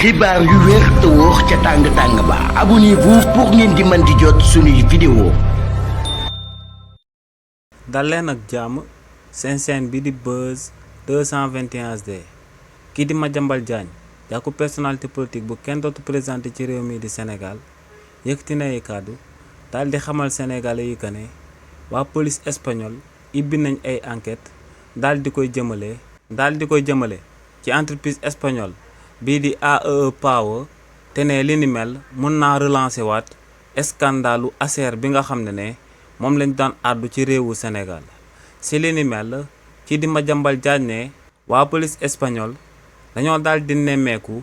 xibaar yu wér te wóor ca tàng-tàng ba abonnez-vous pour ngeen di mën di jot suñuy vidéo. dal leen ak jàmm seen chaîne bi di Buzz 221 HD kii di Madiambal Diagne jàkku personnalité politique bu kenn dootu présenté ci réew mi di Sénégal yëkkati na ay kàddu daal di xamal sénégalais yi que ne waa police espagnole ibbi nañ ay enquête daal di koy jëmale ci entreprise espagnole bii di AEE Power te ne li ni mel mun naa relancer waat scandalu Acer bi nga xam ne moom lañ daan àddu ci réewu Sénégal si li ni mel ci di Madiambal Diagne ne waa police espagnole dañoo daal di nemmeeku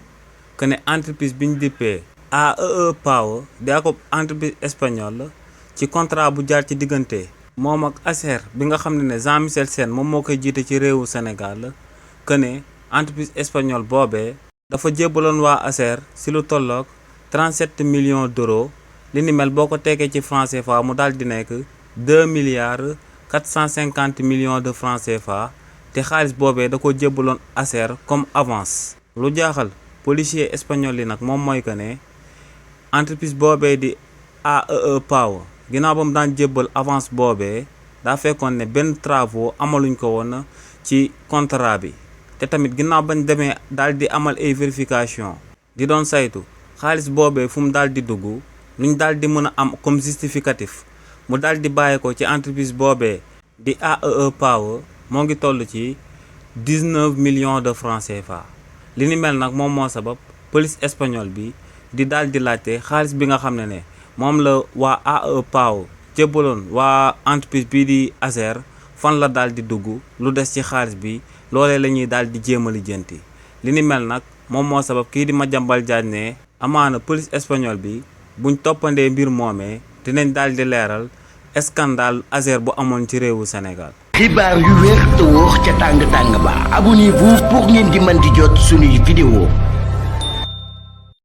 que ne entreprise bi ñu dippee AEE Power di ak entreprise espagnole ci contrat bu jaar ci diggante moom ak Acer bi nga xam ne Jean Michel Sène moom moo koy jiite ci réewu Sénégal que ne entreprise espagnole boobee dafa jébbaloon waa Acer si lu tolloog 37 millions d'euros li ni mel boo ko teekee ci franc CFA mu daal di nekk 2 milliards 450 millions de francs CFA te xaalis boobee da ko jébbaloon Acer comme avance. lu jaaxal policier espagnol yi nag moom mooy que ne entreprise boobee di AEE Power ginnaaw ba mu daan jébbal avance boobee daa fekkoon ne benn travaux amaluñ ko woon ci contrat bi. te tamit ginnaaw bañ demee daal di amal ay vérification di doon saytu xaalis boobee fu mu daal di dugg luñ daal di mën a am comme justificatif mu daal di bàyyi ko ci entreprise boobee di AEE Power moo ngi toll ci 19 millions de francs CFA. li ni mel nag moom moo sabab police espagnole bi di daal di laajte xaalis bi nga xam ne moom la waa AEE Power jébbaloon waa entreprise bii di Acer fan la daal di dugg lu des ci xaalis bi loolee la ñuy daal di jéem a lijjanti li ni mel nag moom moo sabab kii di Madiambal Diagne ne amaana police espagnole bi buñ toppandee mbir moomee dinañ daal di leeral scandale Acer bu amoon ci réewu Sénégal. xibaar yu wér te wóor ca tàng-tàng ba abonnez-vous pour ngeen di mën di jot suñuy vidéo.